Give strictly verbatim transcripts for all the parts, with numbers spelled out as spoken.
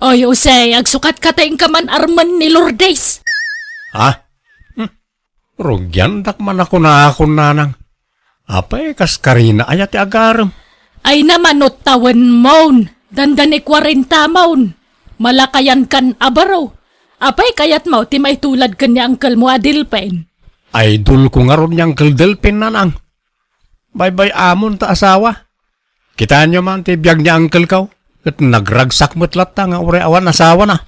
Oy, Jose, agsukat ka ta inka man armen ni Lourdes. Ha? Hmm. Rugiandak man a kunakon, nanang. Apay, kas karina aya ti agarem? Ay naman, no tawenmon, dandani kuarenta mon. Malakayan kan abaro. Apay, kayatmo ti maitulad ken ni angkelmo a Delpin? Idolko ngarud ni Angkel Delpin, nanang. Baybay-amon ta asawa. Kitaenyo man ti biag ni angkelko, ket nagragsak met latta nga uray awan asawana.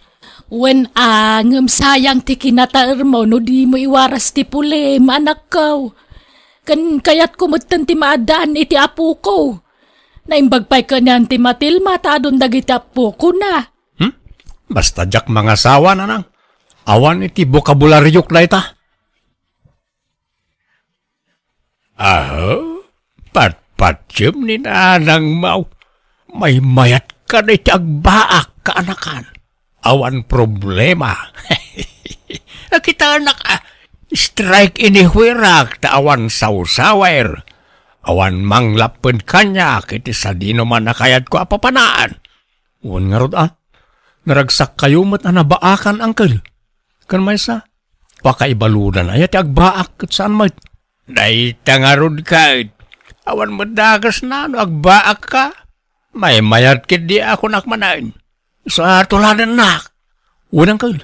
Wen a, ngem sayang ti kinataermo no dimo iwaras ti pulim, anakko. Ken kayatko metten ti maaddaan iti apoko. Naimbag pay kanian ti Matilma ta adun dagiti apokona. Hmm? Basta diak mangasawa, nanang. Awan iti bokabulariok dayta. Aha, patpatiem ni nanangmo. Maymayat ka na iti agbaak, kaanakan. Awan problema. Nakitanak, ah, strike anywhere-ak ta awan sawsawer. Awan manglapped kaniak iti sadinoman a kayatko a papanaan. Wen ngarud, a, naragsak kayo met a nabaakan, angkel. Ken maysa, pakaibaludan aya ti agbaak ket saan met? Dayta ngarud ket, awan met dakesna no agbaakka. Maymayat ketdi a kunak manen. Sa tuladennak. Wen, angkel.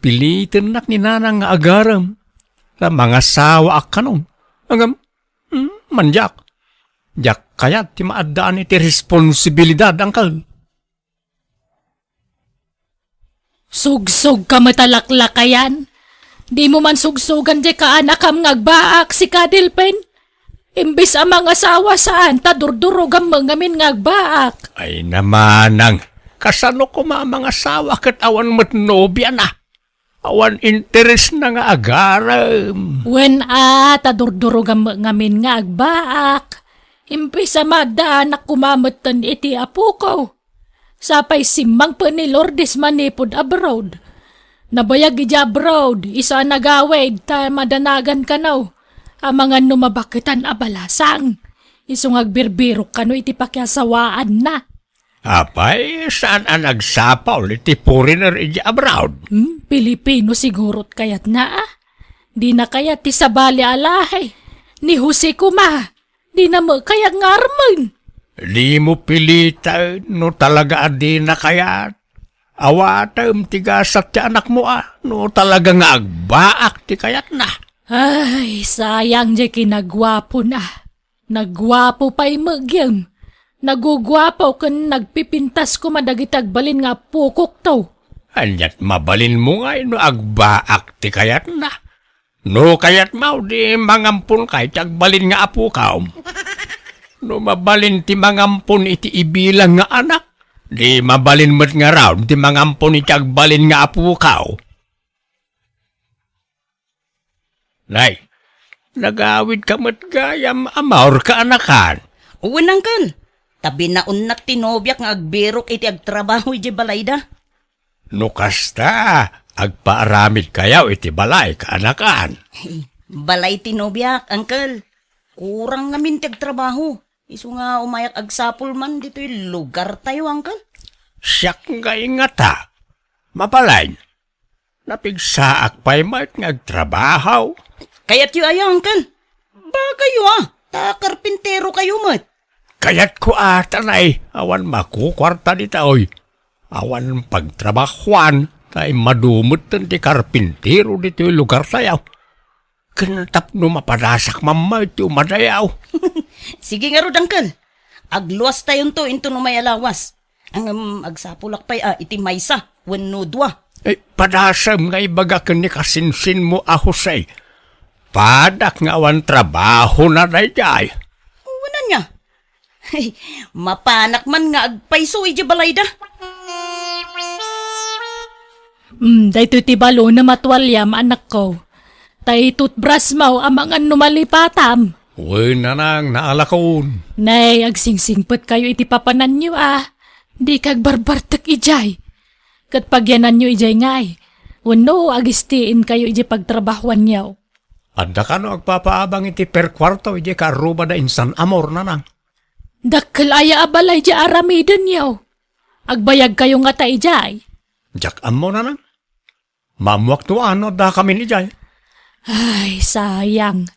Pilitennak ni nanang nga agarem. Ta mangasawaak kanon. Ngem, hmm, mandiak. Diak kayat ti maaddaan iti responsibilidad, angkel. Sugsog ka met a laklakayan. Dimo man sugsogan diay kaanakam nga agbaak, sika, Delpin. Imbes a mangasawa saan, ta durdurogam met ngamin nga agbaak. Ay, namanang, kasano koma a mangasawa ket awan met nobiana? Awan interesna nga agarem. Wen a, ta durdurogam met ngamin nga agbaak. Imbes a maaddaanak koma metten iti apoko. Sapay simmangpen ni Lourdes manipud abroad. Nabayag idiay abroad, isu a nagawid, ta madanagan kano. Amangan no mabaketan a balasang. Isu nga agbirbirok kano iti pakiasawaanna. Apay, saan a nagsapul iti foreigner idiay abroad? Hmm, Pilipino sigurot kayatna, a? Dina kayat ti sabali a lahi. Ni Jose koma. Dina met kayat nga armen. Dimo piliten no talaga a dina kayat. Awatem ti gasat ti anakmo a no talaga nga agbaak ti kayatna. Ay, sayang diay kinaguapona. Naguapo pay met gayam. Naguguapo ken nagpipintas koma dagiti agbalin nga apokokto. Aniat mabalinmo ngay no agbaak ti kayatna? No kayatmo, di mangamponka iti agbalin nga apokom. No mabalin ti mangampon iti ibilang nga anak, di mabalin met ngarud ti mangampon iti agbalin nga apokaw. Nay, nagawidka met gayam a maurka, anakan. Wen, angkel. Ta binaonnak ti nobiak nga agbirok iti agtrabaho idiay balayda. No kasta, agpaaramidkayo iti balay, kaanakan. Balay ti nobiak, angkel. Kurang ngamin ti agtrabaho. Isu nga umayak agsapul man ditoy lugartayo, angkel. Siak nga ingata. Mabalin. Napigsaak pay met nga agtrabaho. Kayatyo aya, angkel? Bagayyo, a, ta karpinterokayo met. Kayatko a, ta nay, awan makukuarta ditoy. Awan pagtrabahoan, ta immadu metten ti karpintero ditoy lugartayo. Ken tapno mapadasak man met ti umadayo. Sige ngarud, angkel. Agluastayonto inton umay a lawas. Ngem agsapulak pay a iti maysa wenno dua. Eh, padasem nga ibaga ken ni kasinsinmo a Jose. Padak nga awan trabahona daydiay. Wen ania? Mapanak man nga agpayso idiay balayda. Hmm, daytoy ti balonem a tualiam, anakko. Tay toothbrushmo, amangan no malipatam. Wen, nanang, naalakon. Nay, agsingsingpetkayo iti papananyo a. Dika agbarbartek idiay. Ket pagyananyo idiay ngay. Wenno, agistiinkayo idiay pagtrabahoanyo. Adda kano agpapaabang iti perkuarto idiay kaarrubada insan Amor, nanang? Dakkel aya a balay diay aramidenyo. Agbayagkayo ngata idiay? Diak ammo, nanang. Maammoak no adda kamin idiay. Ay, sayang.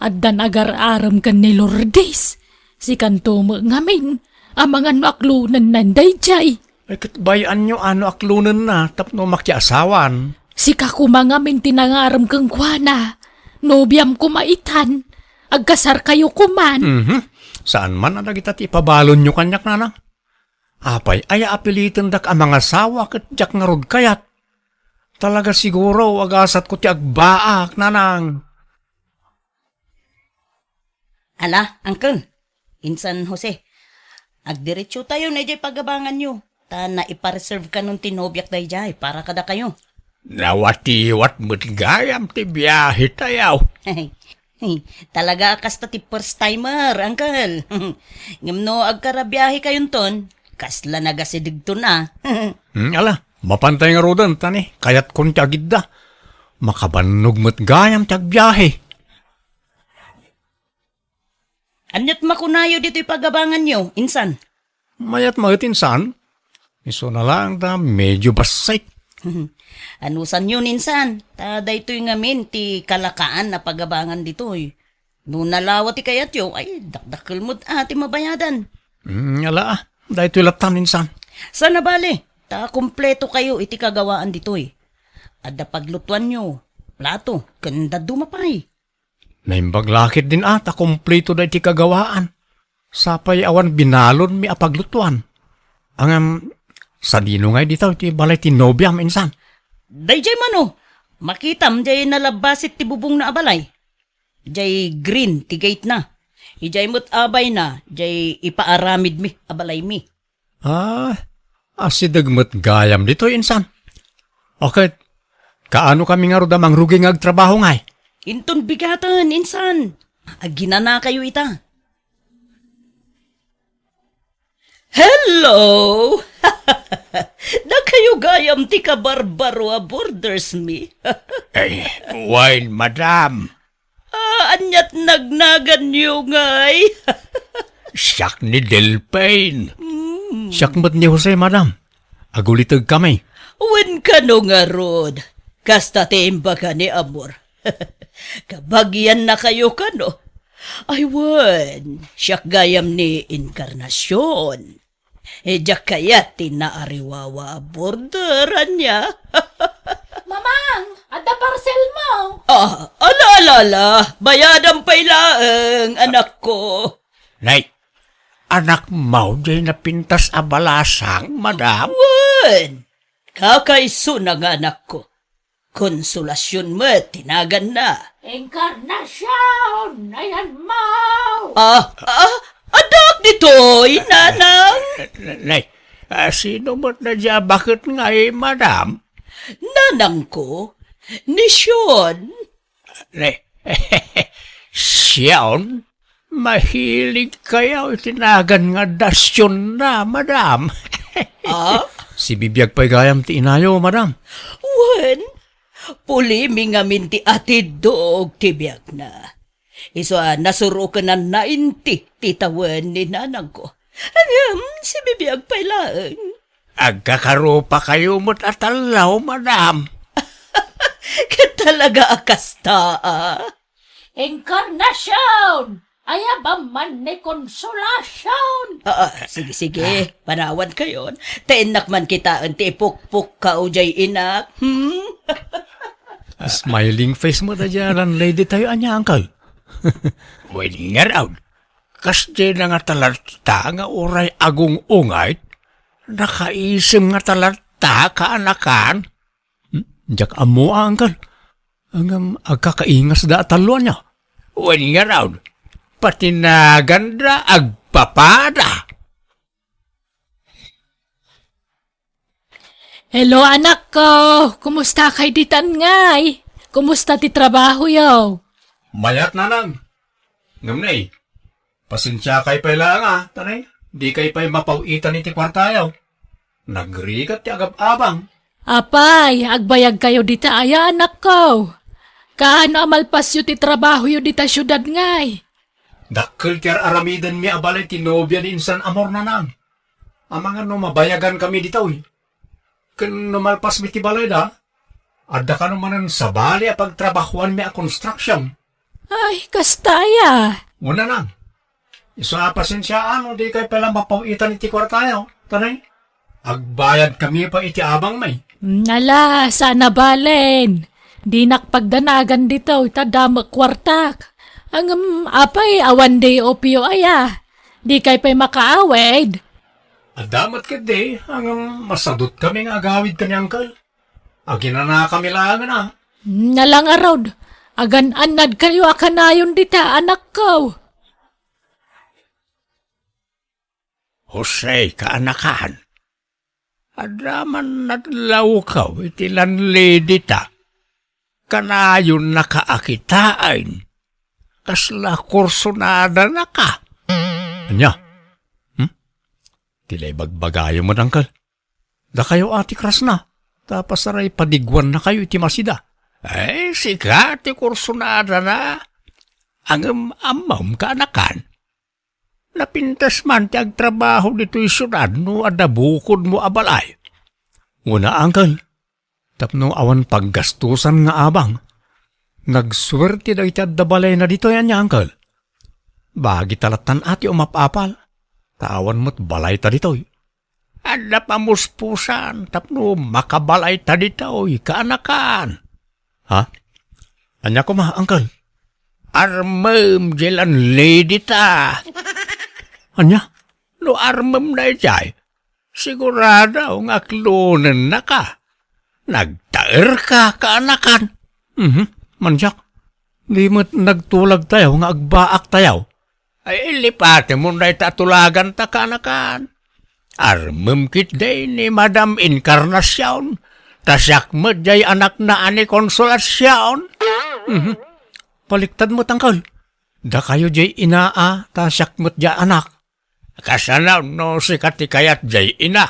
Addan agar-arem ken ni Lourdes. Sikanto met ngamin. Amangan no aklonenna daydiay. Ay, ket bay-anyo a no aklonenna tapno makiasawan. Sika koma ngamin ti nangarem kenkuana. Nobiam koma itan. Agkasarkayo koman. Mhm. Saan man a dagita ti ipabalonyo kaniak, nanang. Apay, aya a pilitendak a mangasawa ket diak ngarud kayat? Talaga siguro, agasatko ti agbaak, nanang. Ala, uncle, insan Jose, agdiretsotayo na idiay pagabanganyo, ta naipareserve kanon ti nobiak daydiay para kadakayo. Nawatiwat met gayam ti biahe tayo. Talaga a kasta ti first timer, uncle. Ngem no agkarabiahekayonton, kasla nagasidegton a. Hmm, ala, mapantay ngaruden, ta ni, kayatkon ti agidda. Makabannog met gayam ti agbiahe. Aniat makunayo ditoy pagabanganyo, insan? Mayat met, insan. Isuna laeng ta medyo bassit. Anusanyo, insan, ta daytoy ngamin ti kalakaan a pagabangan ditoy. No nalawa ti kayatyo, ay, dakdakkel met a ti mabayadan. Mm, ala, ah. Daytoy lattan, insan. Sana bale, ta kompleto kayo iti kagawaan ditoy. Adda paglutuanyo, plato, ken dadduma pay. Naimbag la ketdin a ta kompleto daytoy kagawaan. Sapay awan binalonmi a paglutuan. Ngem, sadino ngay ditoy ti balay ti nobiam, insan? Daydiay mano, makitam diay nalabbasit ti bubongna a balay. Diay green ti gate na. Idiay met abayna, diay ipaaramidmi a balaymi. Ah, asideg met gayam ditoy, insan. Ket, kaano kami ngarud a mangrugi nga agtrabaho ngay? Inton bigaten, insan. Aginanakayo ita. Hello! Dakayo gayam ti kabarbaro a boarders mi. Ay, wen, madam. Ah, aniat nagnaganyo ngay? Siak ni Delphine. Mm. Siak met ni Jose, madam. Aguliteg kami. Wen kano ngarud, kasta ti imbaga ni Amor. Kabagiannakayo kano? Ay wen, siak gayam ni Encarnacion. Eh, diak kayat ti naariwawa a border, ania? Mamang, adda parcel mo. Ah, ala, ala, ala. Bayadan pay laeng, anak ko. Nay, anak mo, diay napintas a balasang, madam? Wen, kakaisuna nga anak ko. Consolacion met ti naganna. Encarnacion! Ayan mo! Ah, ah, addak ditoy, nanang? Nay, ah, sino met na dia baket ngay, madam? Nanang ko, ni Sion. Nay, Sion? Mahilig kayo iti nagan nga adda Sion na, madam. Ah? Sibibiag pay gayam ti inayo, madam. Wen, pulimi ngamin ti atiddog ti biagna. Isu a nasuroken a ninety ti tawen ni nanangko. Ngem, sibibiag pay laeng. Agkakarupa kayo met a tallo, madam. Ket talaga a kasta, ah. Encarnacion! Ayabam man ni Consolacion! Ah, ah, sige, sige. Ah. Panawan kayon. Ta innak man kitaen ti ipukpukkaw jay inak. Hmm? Smiling face mo ta jay landlady tayo, anya, uncle? Wen nga raw. Kasdiay na nga talatta nga uray agung-ungayt, nakaisem nga talatta kaanakan. Hmm? Diak ammo, uncle. Ngem agkakaingasda a tallo ania? Wen ngarud, pati naganda agpapada. Hello, anak ko. Kumusta kay ditan ngay? Kumusta ti trabaho yo? Mayat, nanang. Ngem nay, pasensiakay pay laeng a, ta nay, dikay pay mapaw-itan iti kuartayo. Nagrigat ti agab-abang. Apay, agbayag kayo dita aya, anak ko? Kaano a malpasyo ti trabahoyo dita siudad ngay? Dakkel ti ar-aramidenmi a balay ti nobia ni insan Amor, nanang. Amangan no mabayagankami ditoy. Ken no malpasmi ti balayda, adda kano manen sabali a pagtrabahoanmi a construction. Ay, kasta aya. Una na. Isu a pasensiaan no dikay pay la mapaw-itan iti kuartayo. Tanay, agbayadkami pay iti abangmi. Ala, saan a balen. Dinak pagdanagan ditoy, ta damek kuartak. Ngem, apay, awan day opyo aya. Dikay pay makaawid. Adda met ketdi, ngem masadutkami nga agawid ken ni Uncle. Aginanakami laengen a. Ala ngarud, agan-annadkayo a kanayon dita, anakko. Jose, kaanakan, adda man nadlawko iti landlady ta. Kanayonnaka a kitaen. Kasla kursonadanaka. Ania? Hmm? Ti la ibagbagayo met, Uncle. Dakayo a ti krasna, ta pasaray padiguannakayo iti masida. Ay, sika ti kursonadana. Ngem ammom, kaanakan, napintas man ti agtrabaho ditoy siudad no adda bukodmo a balay. Una, Uncle, tapno awan paggastusan nga abang. Nagsuerte dagiti adda balayna ditoy, ania, Uncle? Bagi ta lattan a ti umap-apal, ta awan met balayta ditoy. Adda pamuspusan tapno makabalayta ditoy, kaanakan. Ha? Ania koma, Uncle? Armem diay landlady ta. Ania? No armem daydiay, sigurado nga aklonennaka. Nagtaerka, kaanakan. Mhm, mansiak. Di met nagtulagtayo nga agbaaktayo. Ay, lipatemon dayta a tulaganta, kaanakan. Armem ketdi ni Madam Encarnacion, ta siak met diay anakna a ni Consolacion. Mhm. Baliktad met, Uncle. Dakayo diay ina a, ta siak met diay anak. Kasano no sika ti kayat diay ina?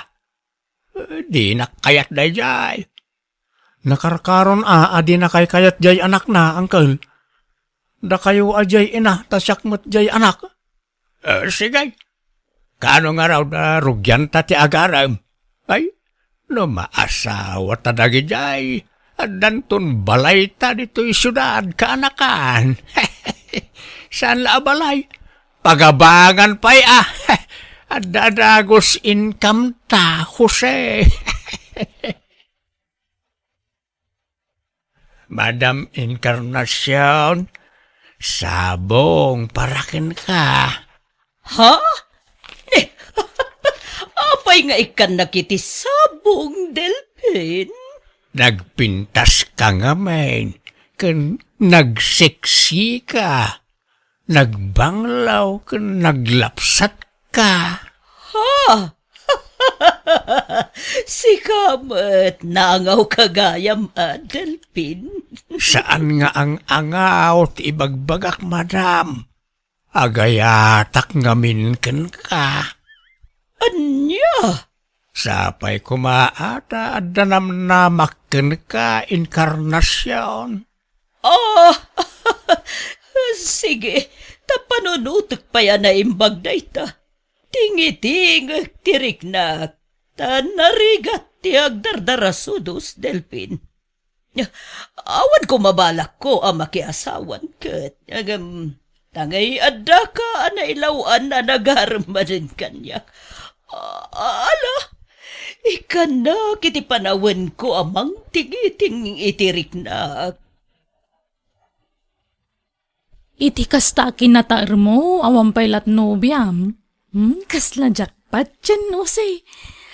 Eh, dinak kayat daydiay. Nakarkaron a, a dinakay kayat diay anakna, Uncle. Dakayo a diay ina, ta siak met diay anak. Eh, sige. Kaano ngarud a rugianta ti agarem? Ay, no maasawata dagidiay, addanton balayta ditoy siudad, kaanakan. Saan la a balay? Pagabangan pay a. Adda dagus income ta, Jose. Madam Encarnacion, sabong para kenka. Ha? Eh, apay nga ikkannak iti sabong, Delpin? Nagpintaska ngamin, ken nagseksika. Nagbanglaw ken naglapsatka. Ha? Sika met, nangawka gayam a, Delpin. Saan nga ang-angaw ti ibagbagak, madam. Agayatak ngamin kenka. Ania? Sapay koma a ta adda namnamak kenka, Encarnacion. Ah, sige, ta panunotek pay a naimbag dayta. Tingitingek ti riknak, ta narigat ti agdardarasudos, Delpin. Awan koma balakko a makiasawan ket, ngem, ta ngay addaka a nailaw-an a nagarem manen kaniak. A-, ala, ikkannak iti panawenko a mangtingiting iti riknak. Iti kasta a kinataermo, awan pay lat nobiam. Hmm, kasla jackpot ken, Jose.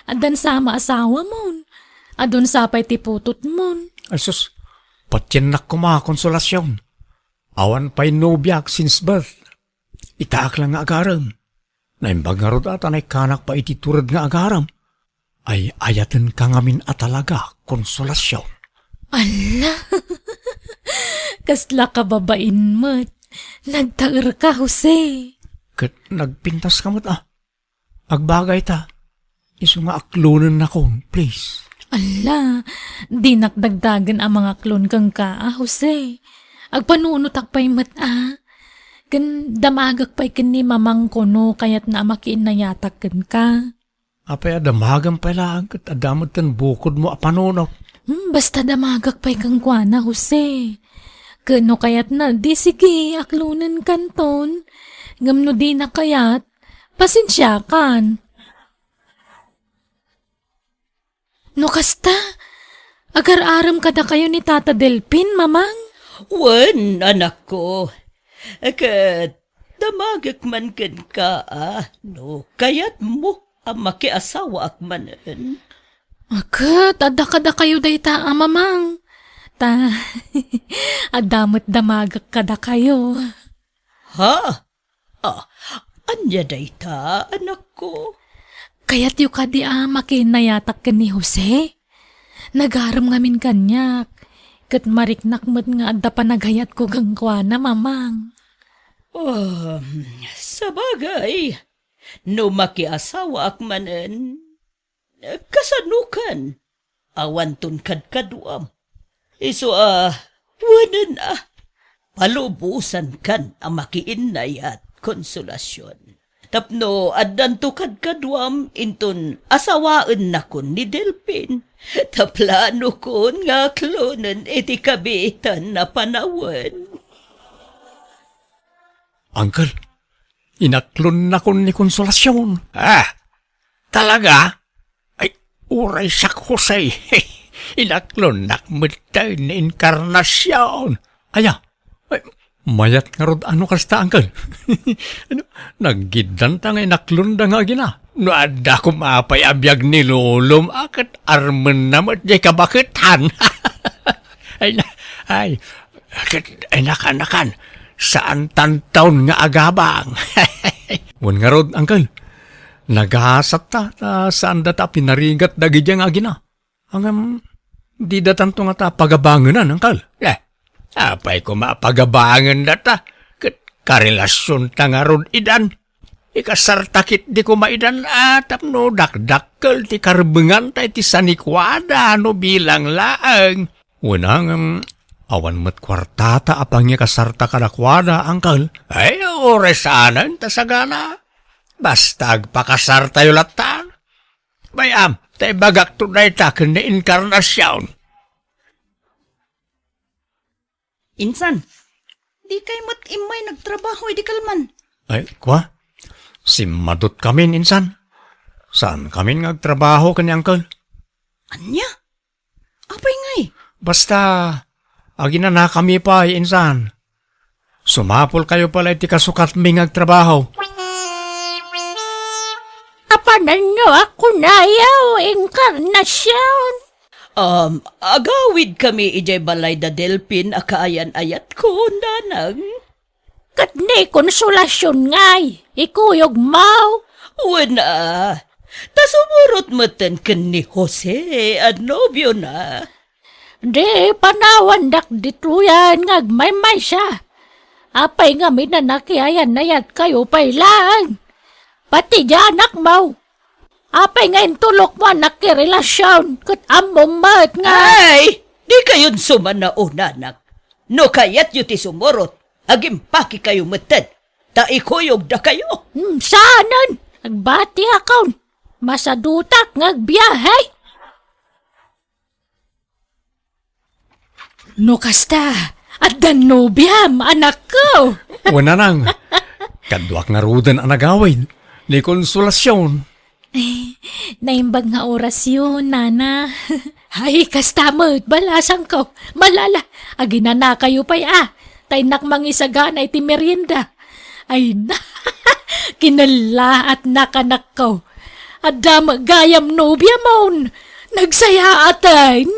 Addan sa maasawamon. Adun sa pay ti putotmon. Ay sus, patiennak koma, Consolacion. Awan pay nobiak since birth. Itaak lang nga agarem. Naimbag ngarud a ta naikkanak pay iti tured nga agarem. Ay-ayatenka ngamin a talaga, Consolacion. Ala! Kasla kababain met. Nagtaerka, Jose. Ket nagpintaska met a. Agbagayta. Isu nga aklonennakon, please. Ala, dinak dagdagen a mangaklon kenka a, Jose. Agpanunotak pay met a. Ken damagek pay ken ni mamangko no kayatna a makiinnayatak kenka. Apay a damagem pay laeng ket adda met ten bukodmo a panunot? Hmm, basta damagek pay kenkuana, Jose. Ket no kayatna, di sige, aklonenkanton. Ngem no dina kayat, pasensiakan. No kasta, agar-arem kadakayo ni Tata Delpin, Mamang? Wen, anakko. Ket damagek man kenka, a, no kayatmo a makiasawaak manen. A, ket adda kadakayo dayta a Mamang. Ta, adda met damagek kadakayo. Ha? Ah, ania dayta, anakko? Kayatyo kadi a makinnayatak ken ni Jose? Nagarem ngamin kaniak, ket mariknak met nga adda panagayatko kenkuana, Mamang. Um, sabagay, no makiasawaak manen, kasanokan? Awanton kadkaduam. Isu a, wanen a, palubosankan a makiinnayat, Konsolasion. Tapno addanto kadkaduam inton asawaennakon ni Delpin. Ta planokon nga aklonen iti kabiitan a panawen. Uncle, inaklonnakon ni Konsolasion. Ah, talaga? Ay, uray siak, Jose. Inaklonnak met ni Encarnacion. Aya, ay, mayat ngarud a no kasta, uncle. Ano, naggiddanta nga inaklonda nga agina. No adda koma pay a biag ni lolom, a ket armenna met diay kabaketan. Ay, na, ay, ket, ay, nakan, nakan, saan tantaon nga agabang. Wen ngarud, uncle, nagasatta, ta saan data a pinarigat dagiti nga agina. Ngem, dida tanto ngata pagabangenan, uncle. Eh, apay koma a pagabangenda ta, ket karelasionta ngarud idan. Ikasarta ketdi koma idan a tapno dakdakkel ti karbenganta iti sanikuada no bilang laeng. Wen, ngem, awan met kuartata a pangikasarta kadakuada, uncle. Ay, uray saanen ta sagana. Basta agpakasartayo latta. Bay-am, ta ibagakto dayta ken ni Encarnacion. Insan, dikay met immay nagtrabaho idi kalman? Ay, kua? Simmadutkamin, insan. Saankamin nga agtrabaho ken ni uncle. Ania? Apay ngay? Basta, aginanakami pay, insan. Sumapulkayo pay la iti kasukatmi nga agtrabaho. Apananyo a kunayo, Encarnacion? Um, agawidkami idiay balay da Delpin a kaayan-ayatko, nanang. Ket ni Konsolasion ngay, ikuyogmo? Wen a, ta sumurot metten ken ni Jose a nobiona. Di panawandak ditoyen nga agmaymaysa. Apay ngamin a nakiayan-ayatkayo pay laeng? Pati diay anakmo. Apay nga intulokmo a nakirelasion ket ammom met nga... Ay, dikayon sumanaw, nanang. No kayatyo ti sumurot, agimpakekayo metten, ta ikuyogdakayo. Hmm, saanen? Agbatiakon. Masadutak nga agbiahe. No kasta, adda nobiam, anakko. Wen, nanang, kaduak ngaruden a nagawid, ni Konsolasion. Eh, naimbag nga orasyo, nana. Ay, kasta met, balasangko. Malala, aginanakayo pay a. Ta innak mangisagana iti merienda. Ay, na, kinellaatnak, anakko. Adda met gayam nobiamon. Nagsayaaten.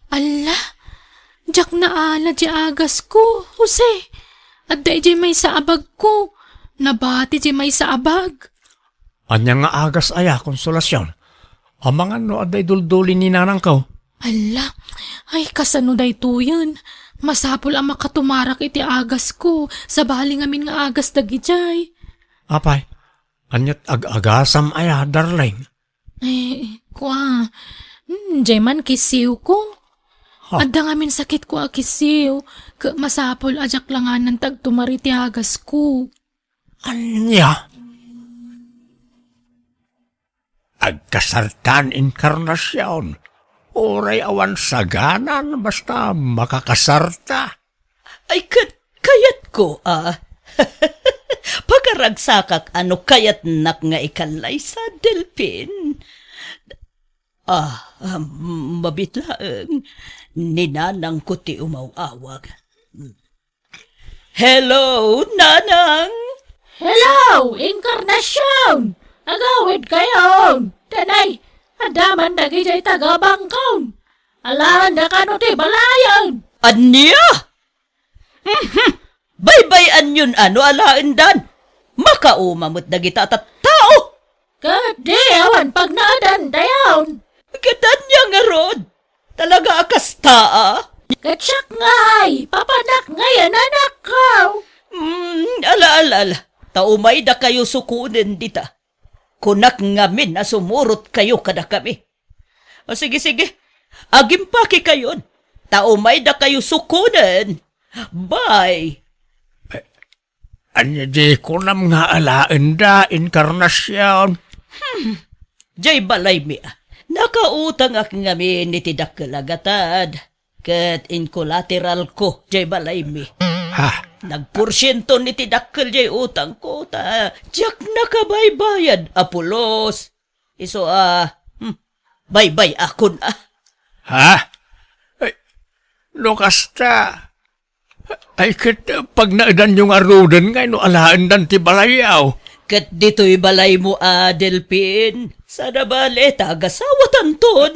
Alla, diak naala diay agasko, Jose. Adda idiay maysa a bagko. Nabati diay maysa a bag. Ania nga agas aya, Konsolasion? Amangan no adda idulduli ni nanangko. Alla, ay, kasano daytoyen? Masapul a makatumarak iti agasko, sabali ngamin nga agas dagidiay. Apay, aniat ag-agasam aya, darling? Eh, kua, hmm, diay man kisiwko. Ha? Adda ngamin sakitko a kisiw, ket masapul a diak langanan ti agtumar iti agasko. Ania? agkasartan Encarnacion. Uray awan saganan, basta makakasarta. Ay, ket kayatko, a. Pakaragsakak a no kayatnak nga ikallaysa, Delphin. Ah, ah, mabiit laeng. Ni nanangko ti umaw-awag. Hello, Nanang! Hello, Encarnacion! Agawidkayon! Danay, adda man dagidiay taga-Bangkon. Alaenda kano ti balayen? Ania? Mhm. Baybay-anyon a no alaendan. Makauma met dagita a tattao. Ket di awan pagnaedandayon. Ket ania ngarud? Talaga a kasta, a? Ket siak ngay, papanak ngay a nanakko. Mm, ala, ala, ala. Ta umaydakayo sukonen dita. Kunak ngamin a sumurotkayo kadakami. O, sige, sige. Agimpakekayon. Ta umaydakayo sukonen. Bye. Ania di kunam nga alaenda, Encarnacion? Hmm. Jay balaymi, a. Nakautangak ngamin iti dakkel a gatad. Ket in-collateralko jay balaymi. Ha? Nagporsienton iti dakkel jay utangko, ta diak nakabaybayad a pulos. Isu a, hmm, baybay-akon a. Ha? Ay, no kasta, ay, ket pagnaedanyo ngaruden ngay no alaendan ti balayyo. Ket ditoy balaymo a, Delphin. Saan a bale, ta agasawatanton.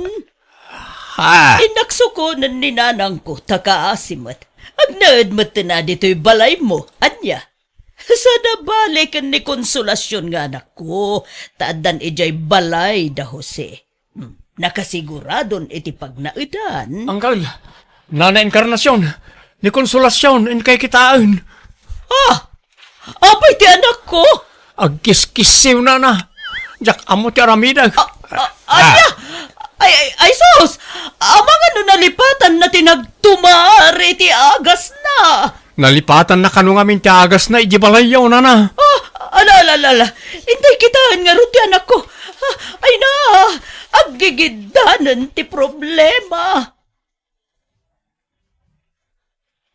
Ha? Innak sukonen ni nanangko, ta kaasi met. Agnaed metten a ditoy balaymo. Ania? Saan a bale ken ni Consolacion nga anakko, ta addan idiay balay da Jose. Hmm, nakasiguradon iti pagnaedan. Angkel, Nana Encarnacion, ni Consolacion, inkay kitaen. Ah! Apay ti anakko? Agkiskissiw, Nana. Diak ammo ti aramidek. A, a, ania? Ay, ay, ay, sus! Amangan no nalipatanna ti nagtumar iti agasna. Nalipatanna kano ngamin ti agasna idiay balayyo, Nana. Ah, ala, ala, ala, ala. Intay kitaen ngarud ti anakko. Ah, ay na, aggigiddanen ti problema.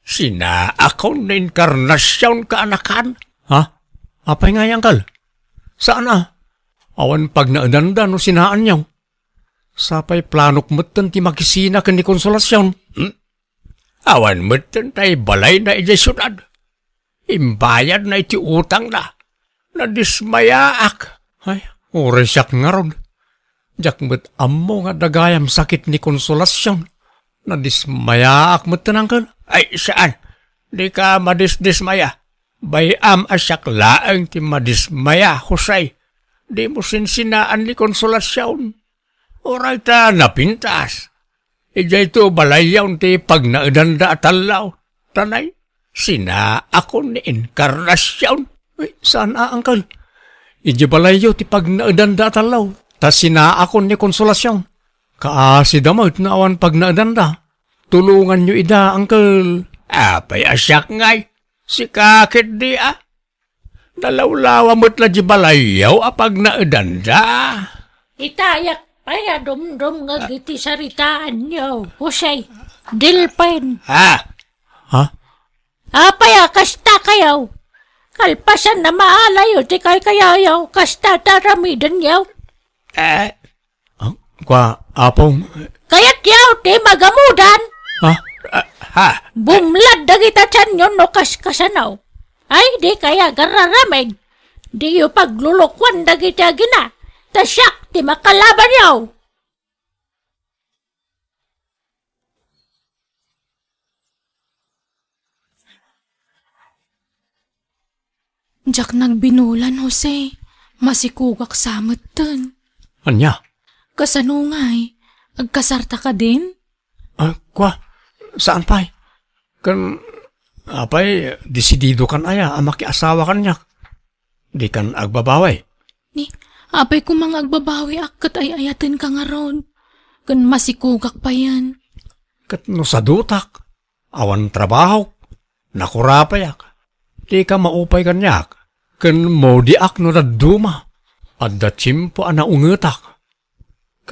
Sinaakon ni Encarnacion, kaanakan. Ha? Apay ngay, angkel? Saan a? Awan pagnaedanda no sinaanyo. Sapay planok metten ti makisina ken ni Consolacion. Hmm? Awan metten tay balayna idiay siudad. Imbayadna iti utangna. Nadismayaak. Ay, uray siak ngarud. Diak met ammo nga adda gayam sakit ni Consolacion. Nadismayaak metten, angkel. Ay, saan. Dika madisdismaya. Bay-am a siak laeng ti madismaya, Jose. Dimo sinsinaan ni Consolacion. Uray ta napintas. Idiay to balayyon ti pagnaedanda a tallaw. Tanay, sinaakon ni Encarnacion. Ay, saan a, angkel? Idiay balayyo ti pagnaedanda a tallaw. Ta sinaakon ni Consolacion. Kaasida met no awan pagnaedanda. Tulonganyo ida, angkel. Apay a siak ngay? Sika ketdi a. Nalawlawa met la di balayyo a pagnaedanda. Itayak pay a dumdumngeg iti saritaanyo, Jose. Delphin. Ha? Ha? Apay a kasta kayo? Kalpasan a maalayo ti kaykayayo, kasta ti aramidenyo. Eh, Ah, kua, Apong. Kayatyo ti magamudan? Ha? Ah, ha? Bumlad dagita tianyo no kaskasano. Ay, di kaya agararamed. Diyo paglulukuan dagiti agina, ta siak ti makalabanyo. Diak nagbinulan, Jose. Masikogak sa metten. Ania? Kasano ngay? Agkasarta kadin? Ah, kua, saan pay? Ken, apay, desidido kan aya a makiasawa kaniak? Di kan agbabawi? Ni, apay koma nga agbabawiak ket ay-ayatenka ngarud? Ken masikogak payen. Ket no sadutak, awan trabahok, nakurapayak. Dika maupay kaniak, ken maudiak no dadduma. Adda tiempo a naungetak.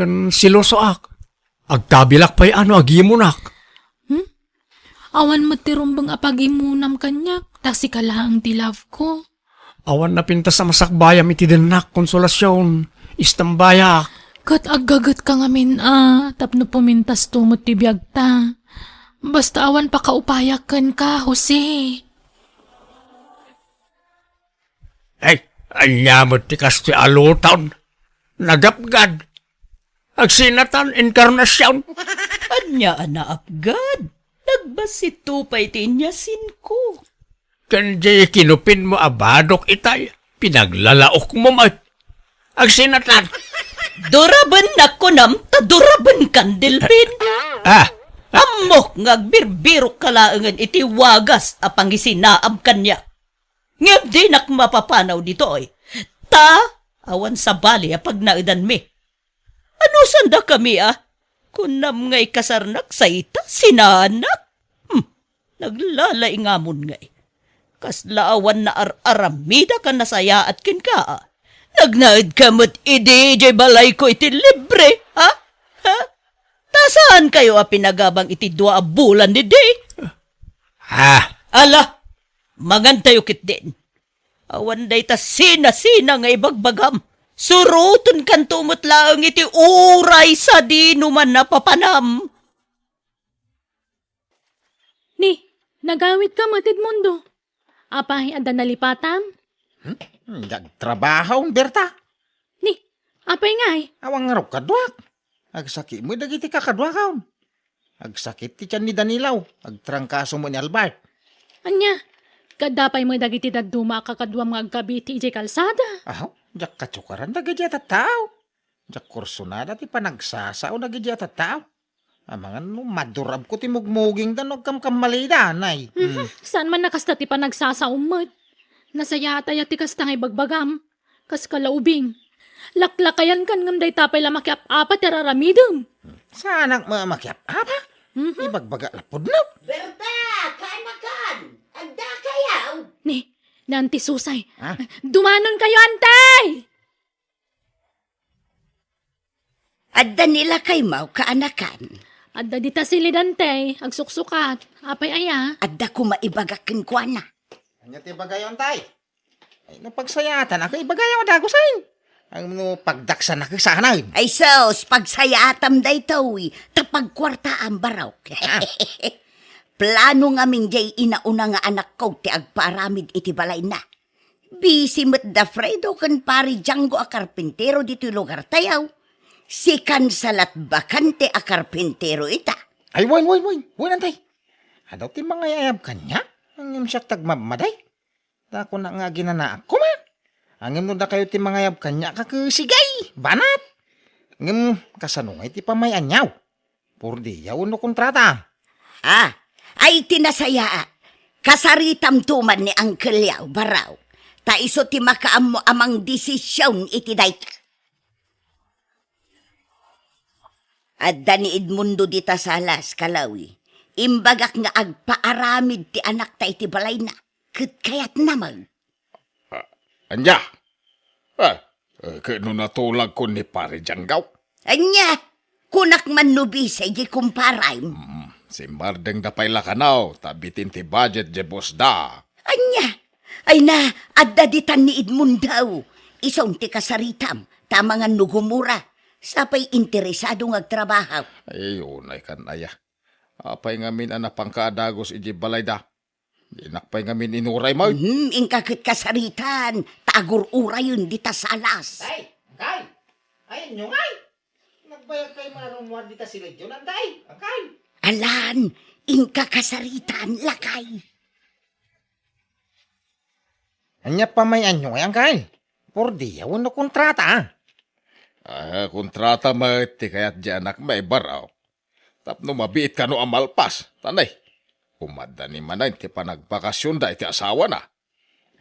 Ken selosoak. Agkabilak pay a no agimunak. Hmm? Awan met ti rumbeng a pagimunam kaniak, ta sika laeng ti love ko. Awan napintas a masakbayam iti dennak, Consolacion. Istambayak. Ket aggagetka ngamin a, tapno pumintasto met ti biagta. Basta awan pakaupayak kenka, Jose. Ay, ania met ti kastoy a luton? Nagapgad. Agsinatan, Encarnacion. Ania a naapgad? Nagbassit pay ti inyasinko. Ken di kinupinmo a badok itay, pinaglalaokmo met. Agsinatan. Durabennak kunam, ta durabenkan, Delfin. Ah. Ammok nga agbirbirokka laengen iti wagas a pangisinaam kaniak. Ngem dinak mapapanaw ditoy, ta awan sabali a pagnaedanmi. Anusandakami a? Kunam nga ikasarnak sa ita, sinaannak? Hmm, naglalaingamon ngay. Kasla awan naaramidek a nasayaat kenka a. Nagnaedka met idi idiay balayko iti libre, ha? Ha? Ta saankayo a pinagabang iti dua a bulan idi? Ah. Ala, mangantayo ketdin. Awan dayta sinasina nga ibagbagam. Surotenkanto met laeng iti uray sadino man a papanam. Ni, nagawitka met, Edmundo. Apay, adda nalipatam? Hmm? Nagtrabaho, Berta. Ni, apay ngay? Awan ngarud kaduak. Agsakit met dagiti kakaduakon. Agsakit ti tian ni Danilo, agtrangkaso met ni Albert. Ania, kadda pay met dagiti dadduma a kakaduam nga agkabiti idiay kalsada? Aho, diak katukaran dagiti a tattao. Diak kursunada ti panagsasao dagiti a tattao. Amangan no madurabko ti mugmugingda no agkamkammalida, nay. Mhm, hmm. Saan man a kasta ti panagsasaom met. Nasayaat aya ti kasta nga ibagbagam. Kas kalaubing. Laklakayankan ngem dayta pay la makiap-apa ti ar-aramidem. Saanak met a makiap-apa? Mhm. Ibagbaga la pudno. Berta, kaanakan! Adda kayaw? Ni, ni Auntie Susay. Ha? Dumanonkayo, Auntie! Adda ni lakaymo, kaanakan. Adda dita silid, Auntie, agsuksukat. Apay aya? Adda koma ibagak kenkuana. Ania ti ibagayo, Auntie? Ay, no pagsayaatannak, ibagayo a dagusen. Ay, no pagdaksannak, saanen. Ay sus, pagsayaatam daytoy, ta pagkuartaam, barok. Ah. Plano ngamin diay inauna nga anakko ti agpaaramid iti balayna. Busy met da Fredo ken Pari Django a karpintero ditoy lugartayo. Sikan sa latbakante a karpintero ita. Ay, wen, wen, wen, wen, Auntie. Adu ti mangayayab kaniak, ngem siak ti agmadmadi. Ta kunak nga aginanaak koma. Ngem no dakayo ti mangayab kaniak, ket sige, banat. Ngem kasano ngay ti pamay-anyo? Purdiya wenno kontrata? Ah, ay ti nasayaat. Kasaritamto man ni Uncle Yao, barok. Ta isu ti makaammo a mangdesision iti dayta. Adda ni Edmundo dita Salas, kalawi. Imbagak nga agpaaramid ti anakta iti balayna, ket kayatna man. Ah, ania? Ah, eh, ket no natulagko ni Pare Django? Ania? Kunak man no busy di kumparam. Hmm, simmardengda pay la kano, ta bitin ti budget di bossda. Ania? Ay na, adda ditan ni Edmundo. Isun ti kasaritam, ta amangan no gumura. Sapay interesado nga agtrabaho. Ay, unay kan aya. Apay ngamin a napanka a dagus iti balayda? Dinak pay ngamin inuray met. Mhm, inka ket kasaritan, ta agur-urayen dita Salas. Tay, Uncle! Ay, inyo ngay! Nagbayag kay marummuar dita si Legion, Uncle! Uncle! Alan, inka kasaritan, lakay. Ania pamay-anyo ngay, Uncle? Purdiya wenno kontrata? Ah, kontrata met ti kayat di anakmi, barok. Tapno mabiit kano a malpas, ta nay, umadda ni manen ti panagbakasionda iti asawana.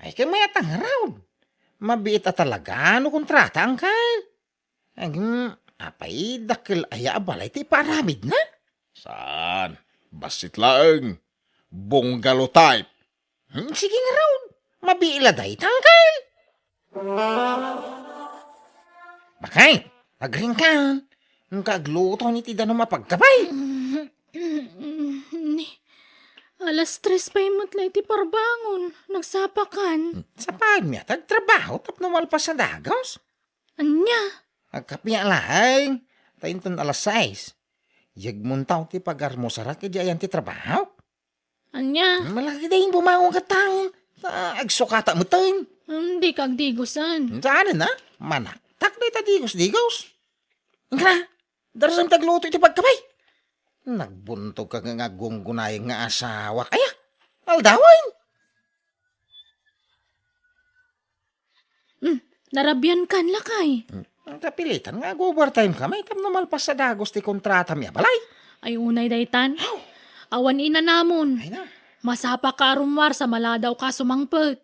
Ay, ket mayat a ngarud. Mabiit a talaga no kontrata, Uncle. Ngem, apay, dakkel aya a balay ti ipaaramidna? Saan? Bassit laeng. Bungalow type. Hmm, sige ngarud. Mabiit la dayta, Uncle. Bakit? Agriingkan. Ngem agluto ni ti danum a pagkabay. Ni, alas tres pay met la iti parbangon. Nagsapakan. Sapakan mi a tagtrabaho tapno malpas a dagus. Ania? Agkape laeng. Ta inton alas sais, yegmontaw ti pagarmusarak idi ayan ti trabaho. Ania? Malaki dayta bumangon ket taon. Ta agsukata metten. Hmm, dika agdigusen. Saanen a? Manaktak dayta digus-digus. Nga, darasem ti agluto iti pagkabay. Nagbuntog ka nga agunggunayeng nga asawak. Aya, aldawen. Hmm, narabian kan, lakay. Hmm, ang kapilitan nga ag-overtime kami tapno malpas a dagus ti kontrata mi a balay. Ay, unay daytan. Aw. Awan inanamon. Ay na. Masapaka a rummuar sa maladaw ka sumangpet.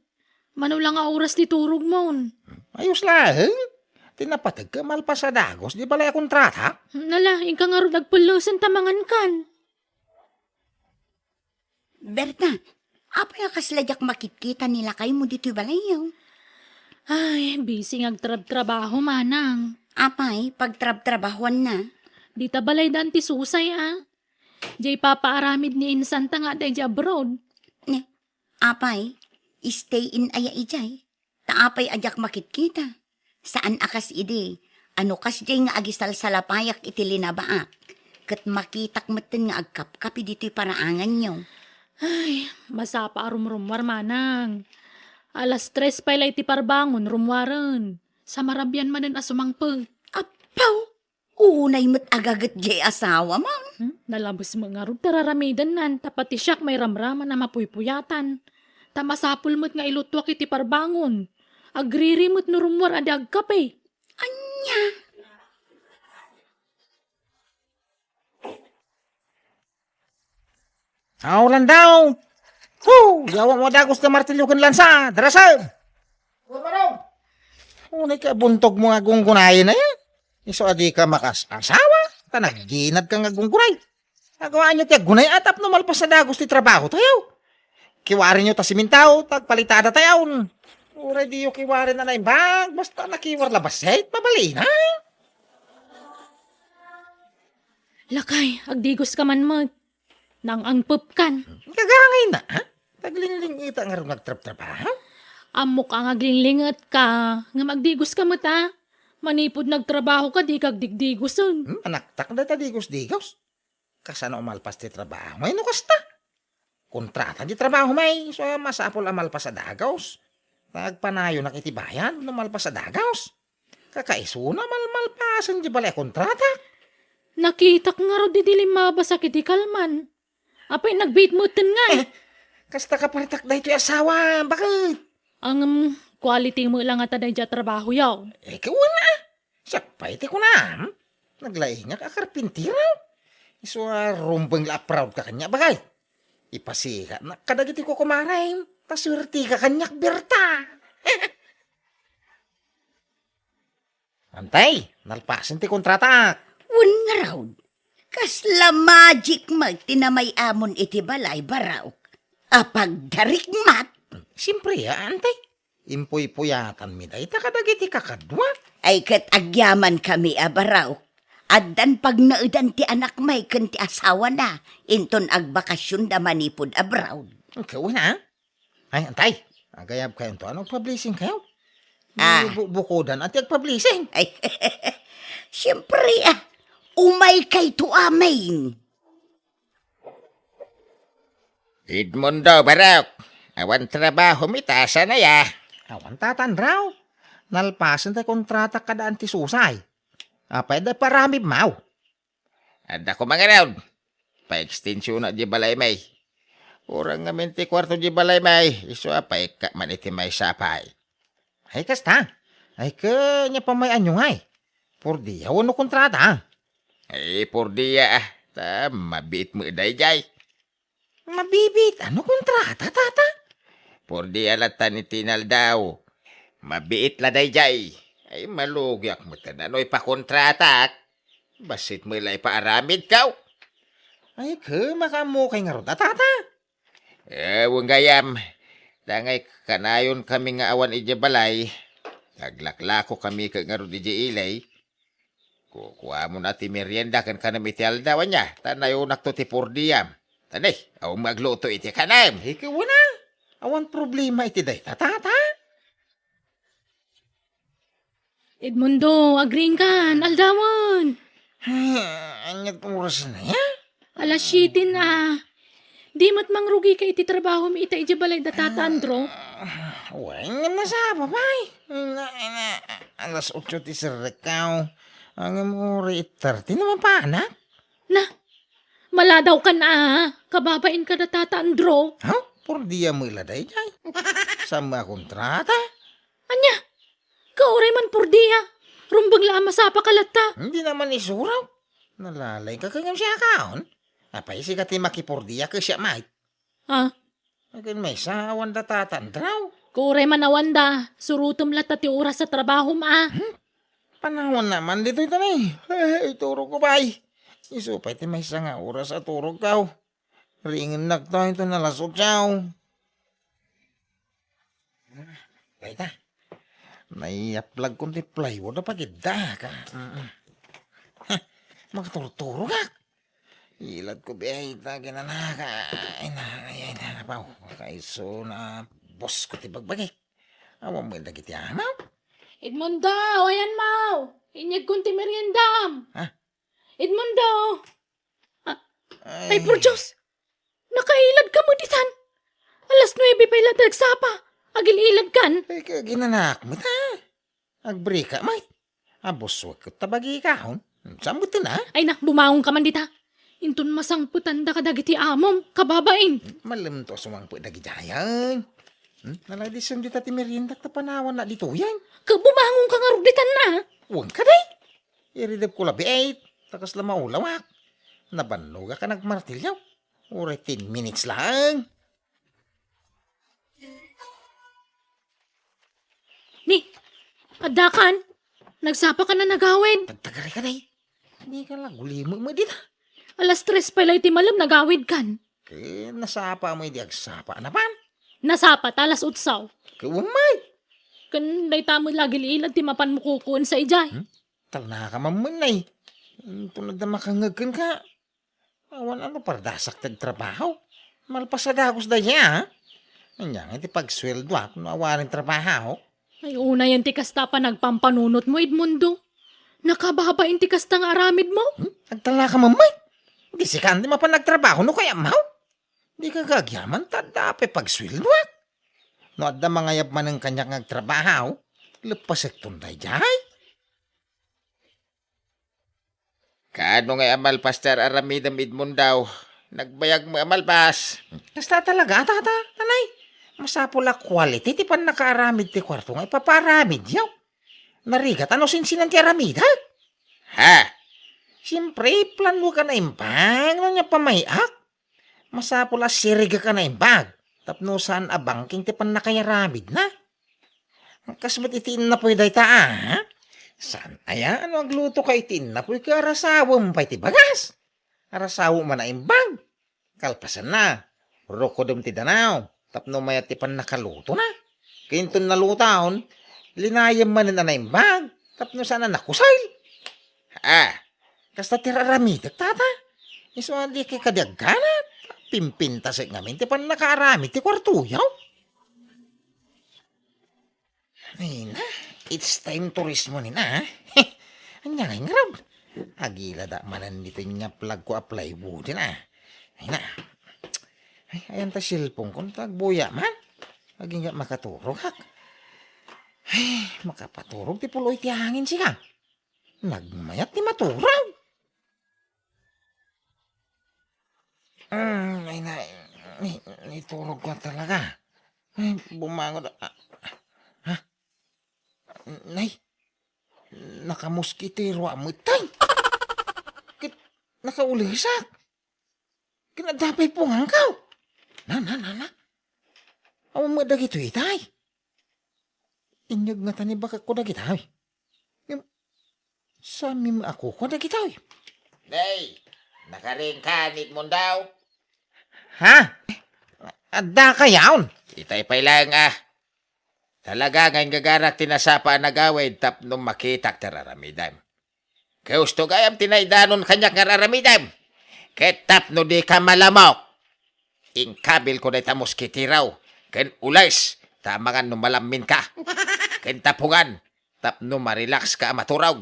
Mano la nga oras ti turogmon? Ayos laeng. Ti napateg ket malpas a dagus di balay a kontrata. Nala, inka ngarud agpellesen ta mangankan. Berta, apay a kasla diak makitkita ni lakaymo ditoy balayyo? Ay, busy nga agtrabtrabaho, manang. Apay, pagtrabtrabahoanna? Dita balayda Anti Susay, a. Diay papaaramid ni insanta nga adda idiay abroad. Ne, apay, stay in aya idiay? Ta apay a diak makitkita? Saan a kas idi, ano kasdiay nga agisalsalapayak iti linabaak, ket makitak metten nga agkapkapi ditoy paraanganyo. Ay, masapa a rumrummuar, manang. Alas tres pay la iti parbangon, rummuaren. Sa marabian manen a sumangpet. Apaw! Unay met agaget diay asawam. Hmm? Nalabes met ngarud ti raramidennan, ta pati siak mairamraman a mapuypuyatan. Ta masapul met nga ilutuak iti parbangon. Agriri met no rummuar a di agkape. Ania? Aw, Landaw! Hu! Yawa mo dagus ti martilyo ken lansa! Darasem! Unay ka buntog mo nga gunggunayen, eh? Isu a di ka makas-asawa, ta nagginad ka nga gunggunay. Agawaanyo ti aggunay a tapno malpas a dagus ti trabaho tayo. Kiwarinyo ta simintaw, ta agpalitada tayo. Uray diyo kiwaren a naimbag, basta nakiwar la bassit, mabalin, ha? Lakay, agdigos ka man met. Nang-angpepkan. Kagangay na, ha? Taglingling ita nga rung agtrabtrabaho? Ammok a nga aglinglinget ka, ngem agdigos ka met, a. Manipud nagtrabaho ka, di ka agdigdigosen. Hmm, manaktak dayta digos-digos. Kasano a malpas ti trabaho? Ay, no kasta. Kontrata di trabaho, may. So, masapul a malpas a dagus. Agpanayonak iti bayad no malpas a dagus. Kakaisuna, malmalpasen di balay a kontrata. Nakitak ngarud idi limmabasak iti kalman. Apay, nagbiit metten ngay. Eh, kasta kapartak daytoy asawa, baket? Ngem, quality met la ngata daydiay a trabahoyo. Eh, kawana. Siak pay ti kunam. Naglaingak a karpintero. Isu a rumbeng la a proud ka kaniak, baket? Ipasigatnak kadagiti kukumarem. Ta suerte ka kaniak, Berta. Antay, nalpasen ti kontrataak. Wen ngarud, kasla magic met ti namay-amon iti balay, Baraok. Apagdarik met. Siempre, a, antay. Impuypuyatanmi dayta kadagiti kakaduak. Ay, ket agyamankami a, Baraok. Addan pagnaedan ti anakmi ken ti asawana inton agbakasionda manipud abroad. Kauna, a? Ay, antay. Agayabkayonto, ano, agpa-blessing kayo? Ah. Bubukodan, ati agpa-blessing. Ay, siyempre, a. Umaykayto amin. Edmundo, Barok. Awan trabaho mi ta, saan aya? Awan, Tata Andraw. Nalpasen ti kontrata kada Anti Susay. Apay, adda paramidmo? Adda ko mangarud. Paekstensiona di balay may. Kurang ngamin ti kuarto di balay may. Isu a paikka man iti maysa a pay. Ay, kasta. Ay, ket nia pay may anyo ngay? Purdia wenno kontrata? Ay, purdia, a. Ta mabiit met daydiay. Mabibiit? Ano kontrata, Tata? Purdia latan iti inaldaw. Mabiit la daydiay. Ay, malugiak met no ipakontratak. Bassit met la ipaaramidko. Ay, ket makaammo kay ngarud a, Tata. Eh, wen gayam. Dangay kanayon kami nga awan idiay balay. Aglaklako kami ket ngarud idiay ili. Kukuamon a ti merienda ken kanem iti aldaw, ania, ta nayonakto ti pordiam. Tani, awan agluto iti kanem. Ikaw na, awan problema iti dayta, tata. Edmundo, agriingkan, aldawen. Ay, aniat oras na ya? Alas siete na. Di met mangrugika iti trabahom ita idiay balay da Tata Andro? Ah, wen, ngem nasapa pay. Na, na, alas otso ti serrekkaw. Ngem uray eight thirty na mapanak. Na, maladawkan a, kababain kada Tata Andro. Ha? Pordia met la daydiay. Saan met a kontrata? Ania? Kauray man pordia. Rumbeng la a masapaka latta. Dina man isuro. Nalalayka ket ngem siakaon. Apay, sika ti makipordia ket siak met? Ah. Akin maysa, awan da Tata Andro. Kauray man awan da. Surotem latta ti oras a trabahom a. Hmm? Panawanna man ditoy, tani. Eh, iturogko pay. Isu pay ti maysa nga oras a turogko. Riingennakto inton alas otso. Dayta. Naiyaplagkon ti plywood a pagidda, ka. Mm. Heh, makaturturogak. Iladko biay ta kinanaka. Ay na, ay, ay na, napaw. Kaiso na boss ko ti bagbagik. Awan met dagiti amaw. Edmundo, ayan maw. Inyegkon ti meriendam. Ha? Edmundo! Ah, ay, por Dios! Nakailadka met ditan! Alas nuebe pay la ti agsapa. Agil-iladkan. Ay, kaginanak met, ha? Agbrika met. Abuswek ket ta bagikahon. Saan met na? Ay na, bumangonka man dita. Inton masangpetanda kadagiti amom, kababain. Malem to a sumangpet dagidiay. Hmm? Naladisan dita ti meriendak ta panawanna ditoyen. Ket bumangonka ngarud ditan na. Wen kadi. Iridepko la biit, ta kasla maulawak. Nabannogak a nagmartilyo. Uray ten minutes laeng. Ni, addakan? Nagsapa ka na nagawid? Tagtagari ka, day. Di ka la gulimem met dita. Alas tres pay la iti malem nagawidkan. Ket nasapa mo idi agsapa a napan? Nasapa ta alas otso. Ket umay. Ken dayta met la agil-ilad ti mapanmo kukuensa idiay. Hmm? Talna ka mammen, nay. Inton adda makangngeg kenka. Awan a no pardasak ti agtrabaho. Malpas a dagus dayta, a? Ania ngay ti pagsueldoak no awanen trabaho? Ay, unayen ti kasta a panagpampanunotmo, Edmundo. Nakababain ti kasta nga aramidmo. Hmm? Agtalna ka mammet? Di sika ti mapan agtrabaho no kayatmo? Di ka agyaman ta adda pay pagsueldoak. No adda mangayab manen kaniak nga agtrabaho, leppasekton daydiay. Kaano ngay a malpas ti ar-aramidem, Edmundo? Nagbayag met a malpas. Kasta talaga, tata, nanay. Masapul a quality ti pannakaaramid ti kuarto nga ipapaaramidyo. Narigat a no sinsinan ti aramidek. Ha? Siempre, planoek a naimbag no ania pamay-ak. Masapul a sirigek a naimbag tapno saan a bangking ti pannakayaramidna. Kas met iti innapoy dayta, a? Saan aya no aglutoka iti innapoy ket arasawem pay ti bagas? Arasaw man a imbag. Kalpasanna, rukodem ti danaw tapno mayat ti pannakalutona. Ket inton nalutaon, linayem manen a naimbag tapno saan a nakusel. A, kasta ti ar-aramidek, tata? Isu a dika kadi aggana, pimpintasek ngamin ti pannakaaramid ti kuartoyo. Ay na, it's time to rest mo ni na, a? Ania ngay ngarud? Agiladak manen ditoy nga plagko a plywood, a. Ay na. Ay, ayan ta cellphone ko, ta agbuya man. Agingga makaturogak. Ay, makapaturog ti puloy ti hangin, sika. Nagmayat ti maturog. Mm, ay, na, ni, niturog ko talaga. Ay, bumangon. Ah, ha? Nay, nakamoskitero a met, tay. Ket nakaulisak. Ket adda pay pungangko. Na, na, na, na. Awan met dagitoy, tay. Inyeg ngata ni bakekko dagitoy. Ngem, saan mi makukuan dagitoy? Nay, nakarinkan, Edmundo? Ha? Adda kayaon? Itay pay laeng, a. Talaga nga inggaganak ti nasapa a nagawid tapno makitak ti ar-aramidem. Gusto gayam ti naidanon kaniak nga aramidem. Ket tapno dika malamok, inkabilko dayta moskitero ken ules ta amangan no malamminka. Ken tapungan tapno marelaxka a maturog.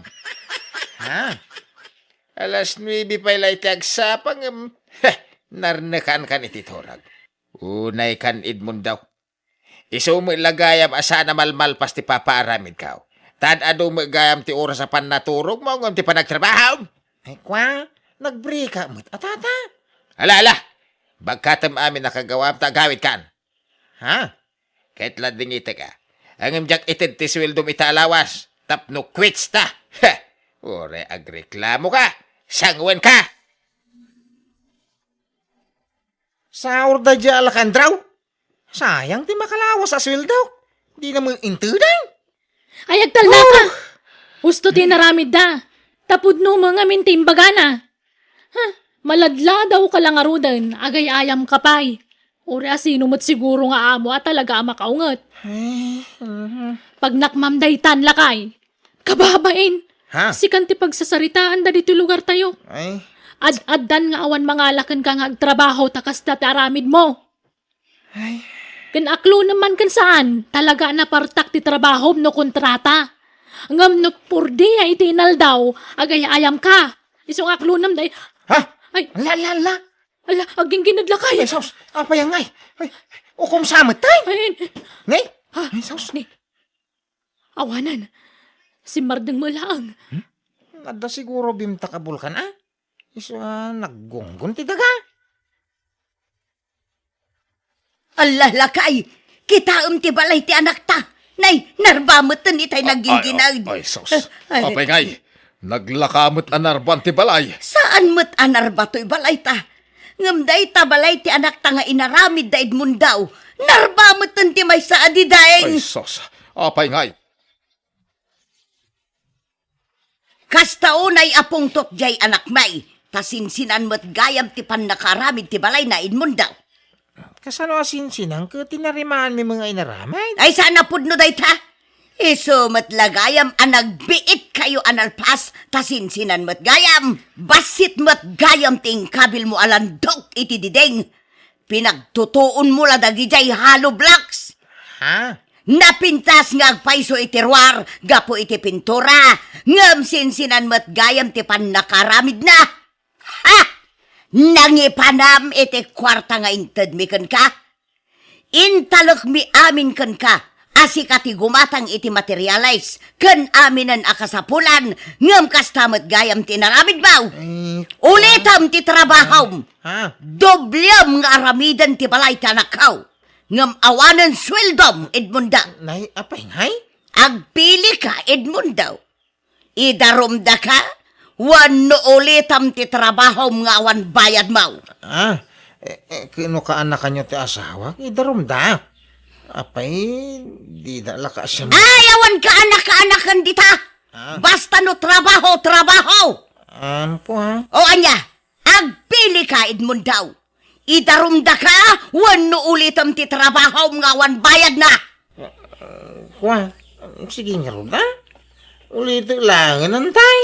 Ha? Alas nuebe pay la iti agsapa ngem, heh, narnekankan iti turog. Unaykan, Edmundo. Isu met la gayam a saan a malmalpas ti papaaramidko. Tad-adu met gayam ti oras a pannaturogmo ngem ti panagtrabahom. Ay, kua, nagbrika met a tata. Ala, ala! Bagkatem amin a kagawam ta agawidkan. Ha? Ket la dingitek a. Ngem diak ited ti sueldom ita a lawas. Tapno quits ta. Heh! Uray agreklamoka. Sanguenka! Saur da dia, Alejandro. Sayang ti makalawas a sueldok. Di na mo intedang. Ay, agtalnaka! Oh! Husto ti inaramidda. Tapudno met ngamin ti imbagana. Ha? Maladladaw ka la ngaruden, agay-ayam ka pay. Uray a sino met siguro nga amo a talaga a makaunget. Ay, mhm. Pagnakmam daytan, lakay. Kababain! Ha? Sikan ti pagsasaritaan da ditoy lugartayo. Ay. Ad-addan nga awan mangala kenka nga agtrabaho ta kasta ti aramidmo. Ay. Ken aklonem man ken saan, talaga a napartak ti trabahom no kontrata. Ngem no purdia iti inaldaw, agay-ayam ka. Isu nga aklonem day. Ha? Ay. Ala, ala, ala. Ala, agginggined, lakay. Ay, sus. Apay ngay? Ay, ukom sa met, tay. Ay, Ngay? Ha? Ay, sus. Ni. Awanen. Simmardeng met laeng. Hmm? Adda siguro bimtak a bulkan, a? Isu a naggunggon ti daga. Alla, lakay! Kitaem ti balay ti anakta. Nay, narba metten itay nagginggined. Ay, ay, sus. Ay. Apay ngay, naglaka met a narban ti balay. Saan met a narba toy balayta. Ngem dayta balay ti anakta nga inaramid da Edmundo, narba metten ti maysa a didaeng. Ay, sus. Apay ngay? Kasta unay a pungtot jay anakmi, ta sinsinan met gayam ti pannakaaramid ti balayna, Edmundo. Kasano a sinsinan ket tinarimaanmi nga inaramid? Ay, saan a pudno dayta? Isu met la gayam a nagbiitkayo a nalpas, ta sinsinan met gayam. Bassit met gayam ti inkabilmo a landok iti diding. Pinagtutuonmo la dagidiay hollow blocks. Ha? Napintas nga agpayso iti ruar gapu iti pintura, ngem sinsinan met gayam ti pannakaaramidna. Ha! Nangipanam iti kuarta nga intedmi kenka. Intalekmi amin kenka a sika ti gumatang iti materials ken aminen a kasapulan, ngem kasta met gayam ti inaramidmo. Eh, Ulitem ti trabahom. Ha? Doblem nga aramiden ti balay ti anakko. Ngem awanen sueldom, Edmundo. Nay, apay ngay? Agpilika, Edmundo. Idarumdaka wenno ulitem ti trabahom nga awan bayadmo. Ah, eh, eh, kano kaanakanyo ti asawak? Idarumda. Apay, dida la ka siya ma- Ay, awan kaanakaanakan dita. Ah. Basta no trabaho, trabaho. Ampo, ha? O ania, agpilika, Edmundo. Idarumdaka wenno ulitem ti trabahom nga awan bayadna. Kua, sige ngarud, a? Ulitek laengen, tay.